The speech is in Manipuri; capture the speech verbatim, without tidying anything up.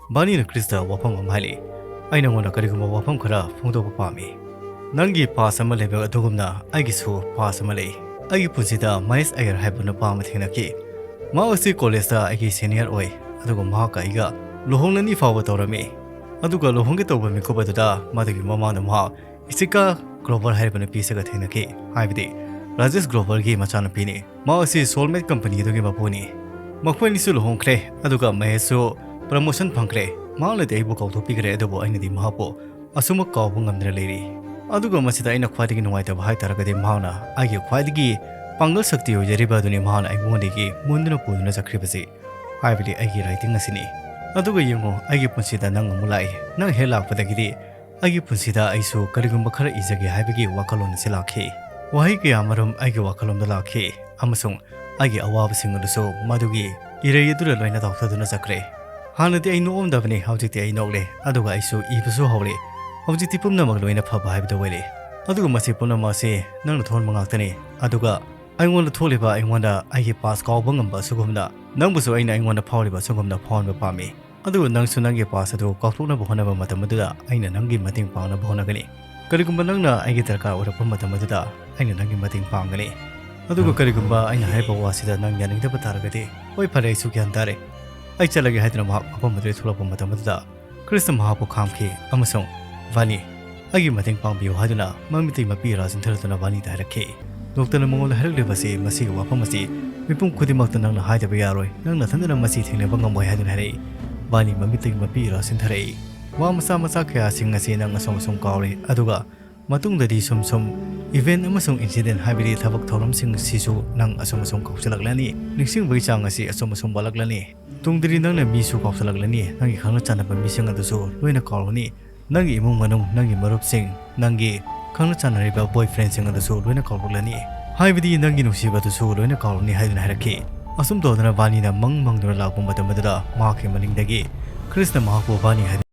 ꯕꯥꯅꯤꯅ ꯀ꯭ꯔꯤꯁꯇ ꯋꯥꯐꯝ ꯑꯃ ꯍꯥꯏꯔꯤ, "ꯑꯩ ꯅꯉꯣꯟꯗ ꯀꯔꯤꯒꯨꯝꯕ ꯋꯥꯐꯝ ꯈꯔ ꯐꯣꯡꯗꯣꯛꯄ ꯄꯥꯝꯃꯤ꯫ ꯅꯪꯒꯤ ꯄꯥꯁ ꯑꯃ ꯂꯩꯕ ꯑꯗꯨꯒꯨꯝꯅ ꯑꯩꯒꯤꯁꯨ ꯄꯥꯁ ꯑꯃ ꯂꯩ꯫ ꯑꯩꯒꯤ ꯄꯨꯟꯁꯤꯗ ꯃꯍꯦꯁ ꯑꯌꯔ ꯍꯥꯏꯕ ꯅꯨꯄꯥ ꯑꯃ ꯊꯦꯡꯅꯈꯤ꯫ ꯃꯍꯥꯛ ꯑꯁꯤ ꯀꯣꯂꯦꯖꯇ ꯑꯩꯒꯤ ꯁꯦꯅꯤꯌꯔ ꯑꯣꯏ, ꯑꯗꯨꯒ ꯃꯍꯥꯛꯀ ꯑꯩꯒ ꯂꯨꯍꯣꯡꯂꯅꯤ ꯐꯥꯎꯕ ꯇꯧꯔꯝꯃꯤ꯫ ꯑꯗꯨꯒ ꯂꯨꯍꯣꯡꯒꯦ ꯇꯧꯕ ꯃꯤꯀꯨꯞ ꯑꯗꯨꯗ ꯃꯗꯨꯒꯤ ꯃꯃꯥꯡꯗ ꯃꯍꯥꯛ ꯏꯁꯤꯀꯥ ꯒ꯭ꯂꯣꯕꯔ ꯍꯥꯏꯔꯤꯕ ꯅꯨꯄꯤꯁꯤꯒ ꯊꯦꯡꯅꯈꯤ, ꯍꯥꯏꯕꯗꯤ ꯔꯥꯖꯦꯁ ꯒ꯭ꯂꯣꯕꯔꯒꯤ ꯃꯆꯥꯅꯨꯄꯤꯅꯤ꯫ ꯃꯍꯥꯛ ꯑꯁꯤ ꯁꯣꯜꯃꯦꯠ ꯀꯝꯄꯅꯤ ꯑꯗꯨꯒꯤ ꯃꯄꯨꯅꯤ꯫ ꯃꯈꯣꯏ ꯑꯅꯤꯁꯨ ꯂꯨꯍꯣꯡꯈ꯭ꯔꯦ, ꯑꯗꯨꯒ ꯃꯍꯦꯁꯁꯨ ꯄ꯭ꯔꯃꯣꯁꯟ ꯐꯪꯈ꯭ꯔꯦ꯫ ꯃꯍꯥꯛꯅꯗꯤ ꯑꯩꯕꯨ ꯀꯥꯎꯊꯣꯛꯄꯤꯈ꯭ꯔꯦ, ꯑꯗꯨꯕꯨ ꯑꯩꯅꯗꯤ ꯃꯍꯥꯛꯄꯨ ꯑꯁꯨꯝꯃꯛ ꯀꯥꯎꯕ ꯉꯝꯗꯅ ꯂꯩꯔꯤ꯫ ꯑꯗꯨꯒ ꯃꯁꯤꯗ ꯑꯩꯅ ꯈ꯭ꯋꯥꯏꯗꯒꯤ ꯅꯨꯡꯉꯥꯏꯇꯕ ꯍꯥꯏ ꯇꯥꯔꯒꯗꯤ ꯃꯍꯥꯛꯅ ꯑꯩꯒꯤ ꯈ꯭ꯋꯥꯏꯗꯒꯤ ꯄꯥꯡꯒꯜ ꯁꯛꯇꯤ ꯑꯣꯏꯖꯔꯤꯕ ꯑꯗꯨꯅꯤ ꯃꯍꯥꯛꯅ ꯑꯩꯉꯣꯟꯗꯒꯤ ꯃꯨꯟꯗꯨꯅ ꯄꯨꯗꯨꯅ ꯆꯠꯈ꯭ꯔꯤꯕꯁꯤ, ꯍꯥꯏꯕꯗꯤ ꯑꯩꯒꯤ ꯔꯥꯏꯇꯤꯡ ꯑꯁꯤꯅꯤ꯫ ꯑꯗꯨꯒ ꯌꯦꯡꯉꯨ, ꯑꯩꯒꯤ ꯄꯨꯟꯁꯤꯗ ꯅꯪ ꯑꯃꯨꯛ ꯂꯥꯛꯏ꯫ ꯅꯪ ꯍꯦꯛ ꯂꯥꯛꯄꯗꯒꯤꯗꯤ ꯑꯩꯒꯤ ꯄꯨꯟꯁꯤꯗ ꯑꯩꯁꯨ ꯀꯔꯤꯒꯨꯝꯕ ꯈꯔ ꯏꯖꯒꯦ ꯍꯥꯏꯕꯒꯤ ꯋꯥꯈꯜꯂꯣꯟ ꯑꯁꯤ ꯂꯥꯛꯈꯤ꯫ ꯋꯥꯍꯩ ꯀꯌꯥ ꯑꯃꯔꯣꯝ ꯑꯩꯒꯤ ꯋꯥꯈꯜꯂꯣꯟꯗ ꯂꯥꯛꯈꯤ, ꯑꯃꯁꯨꯡ ꯑꯩꯒꯤ ꯑꯋꯥꯕꯁꯤꯡ ꯑꯗꯨꯁꯨ ꯃꯗꯨꯒꯤ ꯏꯔꯩ ꯑꯗꯨꯅ ꯂꯣꯏꯅ ꯇꯥꯎꯊꯗꯨꯅ ꯆꯠꯈ꯭ꯔꯦ꯫ ꯍꯥꯟꯅꯗꯤ ꯑꯩ ꯅꯣꯛꯑꯝꯗꯕꯅꯤ, ꯍꯧꯖꯤꯛꯇꯤ ꯑꯩ ꯅꯣꯛꯂꯦ, ꯑꯗꯨꯒ ꯑꯩꯁꯨ ꯏꯕꯁꯨ ꯍꯧꯔꯦ꯫ ꯍꯧꯖꯤꯛꯇꯤ ꯄꯨꯝꯅꯃꯛ ꯂꯣꯏꯅ ꯐꯕ ꯍꯥꯏꯕꯗꯨ ꯑꯣꯏꯔꯦ꯫ ꯑꯗꯨꯒ ꯃꯁꯤ ꯄꯨꯝꯅꯃꯛ ꯑꯁꯤ ꯅꯪꯅ ꯊꯣꯛꯍꯟꯕ ꯉꯥꯛꯇꯅꯤ꯫ ꯑꯗꯨꯒ ꯑꯩꯉꯣꯟꯗ ꯊꯣꯛꯂꯤꯕ, ꯑꯩꯉꯣꯟꯗ ꯑꯩꯒꯤ ꯄꯥꯁ ꯀꯥꯎꯕ ꯉꯝꯕ ꯑꯁꯤꯒꯨꯝꯅ, ꯅꯪꯕꯨꯁꯨ ꯑꯩꯅ ꯑꯩꯉꯣꯟꯗ ꯐꯥꯎꯔꯤꯕ ꯑꯁꯤꯒꯨꯝꯅ ꯐꯥꯎꯍꯟꯕ ꯄꯥꯝꯃꯤ꯫ ꯑꯗꯨꯒ ꯅꯪꯁꯨ ꯅꯪꯒꯤ ꯄꯥꯁ ꯑꯗꯨ ꯀꯥꯎꯊꯣꯛꯅꯕ ꯍꯣꯠꯅꯕ ꯃꯇꯝ ꯑꯗꯨꯗ ꯑꯩꯅ ꯅꯪꯒꯤ ꯃꯇꯦꯡ ꯄꯥꯡꯅꯕ ꯍꯣꯠꯅꯒꯅꯤ꯫ ꯀꯔꯤꯒꯨꯝꯕ ꯅꯪꯅ ꯑꯩꯒꯤ ꯗꯔꯀꯥꯔ ꯑꯣꯏꯔꯛꯄ ꯃꯇꯝ ꯑꯗꯨꯗ ꯑꯩꯅ ꯅꯪꯒꯤ ꯃꯇꯦꯡ ꯄꯥꯡꯒꯅꯤ꯫ ꯑꯗꯨꯒ ꯀꯔꯤꯒꯨꯝꯕ ꯑꯩꯅ ꯍꯥꯏꯔꯤꯕ ꯋꯥꯁꯤꯗ ꯅꯪ ꯌꯥꯅꯤꯡꯗꯕ ꯇꯥꯔꯒꯗꯤ, "ꯍꯣꯏ, ꯐꯔꯦ, ꯑꯩꯁꯨ ꯒ꯭ꯌꯥꯟ ꯇꯥꯔꯦ, ꯑꯩ ꯆꯠꯂꯒꯦ" ꯍꯥꯏꯗꯨꯅ ꯃꯍꯥꯛ ꯃꯐꯝ ꯑꯗꯨꯗꯒꯤ ꯊꯣꯛꯂꯛꯄ ꯃꯇꯝ ꯑꯗꯨꯗ ꯀ꯭ꯔꯤꯁꯅ ꯃꯍꯥꯛꯄꯨ ꯈꯥꯝꯈꯤ ꯑꯃꯁꯨꯡ, "ꯚꯥꯅꯤ, ꯑꯩꯒꯤ ꯃꯇꯦꯡ ꯄꯥꯡꯕꯤꯌꯨ" ꯍꯥꯏꯗꯨꯅ ꯃꯃꯤꯠꯇꯒꯤ ꯃꯄꯤ ꯏꯔꯥ ꯆꯤꯟꯊꯔꯗꯨꯅ ꯚꯥꯅꯤꯗ ꯍꯥꯏꯔꯛꯈꯤ꯫ ꯗꯣꯛꯇꯔꯅ ꯃꯉꯣꯟꯗ ꯍꯥꯏꯔꯛꯂꯤꯕ ꯑꯁꯤ, ꯃꯁꯤꯒꯤ ꯋꯥꯐꯝ ꯑꯁꯤ ꯃꯤꯄꯨꯝ ꯈꯨꯗꯤꯡꯃꯛꯇ ꯅꯪꯅ ꯍꯥꯏꯗꯕ ꯌꯥꯔꯣꯏ, ꯅꯪ ꯅꯊꯟꯗꯅ ꯃꯁꯤ ꯊꯦꯡꯅꯕ ꯉꯝꯃꯣꯏ ꯍꯥꯏꯗꯨꯅ ꯍꯥꯏꯔꯛꯏ꯫ ꯚꯥꯅꯤ ꯃꯃꯤꯠꯇꯒꯤ ꯃꯄꯤ ꯏꯔꯥ ꯆꯤꯟꯊꯔꯛꯏ꯫ ꯋꯥ ꯃꯆꯥ ꯃꯆꯥ ꯀꯌꯥꯁꯤꯡ ꯑꯁꯤ ꯅꯪ ꯑꯁꯨꯝ ꯑꯁꯨꯝ ꯀꯥꯎꯔꯦ, ꯑꯗꯨꯒ ꯃꯇꯨꯡꯗꯗꯤ ꯁꯨꯝ ꯁꯨꯝ ꯏꯚꯦꯟꯠ ꯑꯃꯁꯨꯡ ꯏꯟꯁꯤꯗꯦꯟꯠ, ꯍꯥꯏꯕꯗꯤ ꯊꯕꯛ ꯊꯧꯔꯝꯁꯤꯡ ꯑꯁꯤꯁꯨ ꯅꯪ ꯑꯁꯨꯝ ꯑꯁꯨꯝ ꯀꯥꯎꯁꯤꯜꯂꯛꯂꯅꯤ꯫ ꯅꯤꯡꯁꯤꯡꯕꯒꯤ ꯆꯥꯡ ꯑꯁꯤ ꯑꯁꯨꯝ ꯑꯁꯨꯝ ꯋꯥꯠꯂꯛꯂꯅꯤ꯫ ꯇꯨꯡꯗꯗꯤ ꯅꯪꯅ ꯃꯤꯁꯨ ꯀꯥꯎꯁꯤꯜꯂꯛꯂꯅꯤ, ꯅꯪꯒꯤ ꯈꯪꯅ ꯆꯥꯟꯅꯕ ꯃꯤꯁꯤꯡ ꯑꯗꯨꯁꯨ ꯂꯣꯏꯅ ꯀꯥꯎꯔꯅꯤ꯫ ꯅꯪꯒꯤ ꯏꯃꯨꯡ ꯃꯅꯨꯡ, ꯅꯪꯒꯤ ꯃꯔꯨꯞꯁꯤꯡ, ꯅꯪꯒꯤ ꯈꯪꯅ ꯆꯥꯟꯅꯔꯤꯕ ꯕꯣꯏꯐ꯭ꯔꯦꯟꯁꯤꯡ ꯑꯗꯨꯁꯨ ꯂꯣꯏꯅ ꯀꯥꯎꯔꯛꯂꯅꯤ꯫ ꯍꯥꯏꯕꯗꯤ ꯅꯪꯒꯤ ꯅꯨꯡꯁꯤꯕ ꯑꯗꯨꯁꯨ ꯂꯣꯏꯅ ꯀꯥꯎꯔꯅꯤ ꯍꯥꯏꯗꯨꯅ ꯍꯥꯏꯔꯛꯈꯤ꯫ ꯑꯁꯨꯝ ꯇꯧꯗꯅ ꯚꯥꯅꯤꯅ ꯃꯪ ꯃꯪꯗꯨꯅ ꯂꯥꯛꯄ ꯃꯇꯝ ꯑꯗꯨꯗ ꯃꯍꯥꯛꯀꯤ ꯃꯅꯤꯡꯗꯒꯤ ꯀ꯭ꯔꯤꯁꯅ ꯃꯍꯥꯛꯄꯨ ꯚꯥꯅꯤ ꯍꯥꯏꯗꯨꯅ